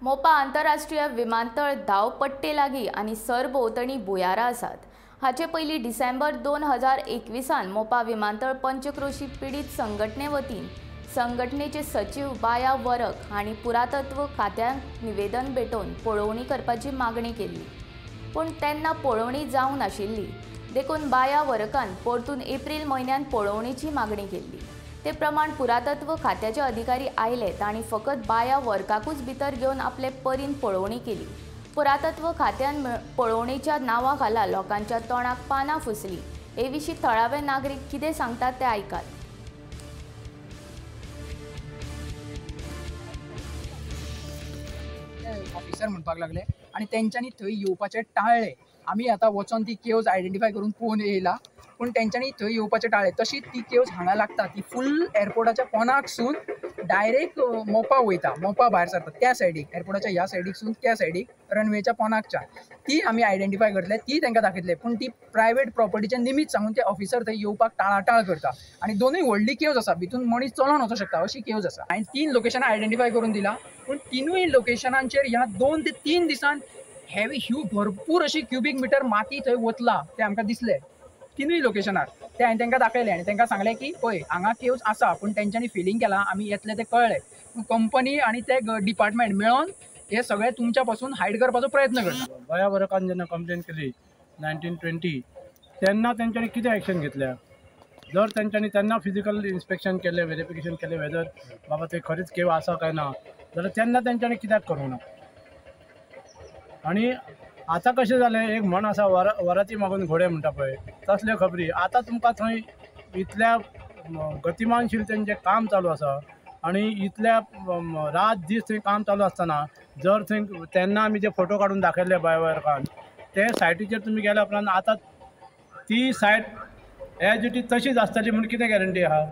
मोपा आंतरराष्ट्रीय विमानतळ धांवपट्टे लागीं आनी सरभोंवतणी भुंयारां आसात. हाचे पयलीं डिसेंबर 2021 मोपा विमानतळ पंचक्रोशी पिडीत संघटने वतीन संघटनेचे सचीव बाया वरक हांणी पुरातत्व खात्याक निवेदन भेटोवन पळोवणी करपाची मागणी केल्ली, पूण तेन्ना पळोवणी जावंक नाशिल्ली. देखून बाया वरकान परतून एप्रील म्हयन्यांत पळोवणीची मागणी केल्ली. ते प्रमाण पुरातत्व खात्याचे अधिकारी आयले तांणी फकत बाया वर्काकूच भितर घेवन आपले परीन पळोवणी केली. पुरातत्व खात्यान पळोवणीच्या नांवा खाला लोकांच्या तोंडाक पानां फुसली. हे विशीं थळावे नागरीक कितें सांगतात ते आयकात. ऑफिसर म्हणपाक लागले आनी तेंच्यांनी थंय येवपाचें टाळ्ळें. आमी आतां वचोन ती केव्ज आयडेंटिफाय करून पळोवन येयला, पूण तेंच्यांनी थंय येवपाचें टाळ्ळें. तशी ती केव्ज हांगा लागता, ती फूल एअरपोर्टाच्या पोनाकसून डायरेक्ट मोपा वयता, मोपा भायर सरता त्या सायडीक, एअरपोर्टाच्या ह्या सायडीकसून त्या सायडीक रनवेच्या पोनाकच्या ती आमी आयडेंटिफाय करतले, ती तांकां दाखयतले. पूण ती प्रायवेट प्रॉपर्टीचें निमीत सांगून ते ऑफिसर थंय येवपाक टाळाटाळ करता. आनी दोनूय व्हडली केव्ज आसा, भितून मनीस चलोन वचूंक शकता अशी केव्ज आसा. हांवें 3 लोकेशनां आयडेंटिफाय करून दिला, पूण 3 लोकेशनांचेर ह्या 2 ते 3 दिसान हेवी ह्यू भरपूर अशी क्युबीक मिटर माती थंय वतला तें आमकां दिसलें. 3 लोकेशनार ते हांवें तांकां दाखयलें आनी तांकां सांगलें की पळय हांगा केव्ज आसा, पूण तेंच्यांनी फिलींग केलां, आमी येतले तें कळ्ळें. पूण कंपनी आनी ते डिपार्टमेंट मेळोन हे सगळें तुमच्या पासून हायड करपाचो प्रयत्न करता. बाया वरकान जेन्ना कंप्लेन केली 1920 तेन्ना तेंच्यांनी कितें एक्शन घेतल्या? जर तेंच्यांनी तेन्ना फिजिकल इन्स्पेक्शन केलें, वेरिफिकेशन केलें वेदर बाबा ते खरीच केव आसा काय ना, जाल्यार तेन्ना तेंच्यांनी कित्याक करूंक ना? आनी आतां कशें जालें, एक म्हण आसा वराती मागून घोडे म्हणटा पळय, तसल्यो खबरी आतां तुमकां थंय इतल्या गतिमानशील तेंचें काम चालू आसा आनी इतल्या रात दीस थंय काम चालू आसतना जर थंय तेन्ना आमी जे फोटो काडून दाखयल्ले बायवरकान ते सायटीचेर तुमी गेल्या उपरांत आतां ती सायट एज it is तशीच आसतली म्हूण कितें गॅरंटी आहा?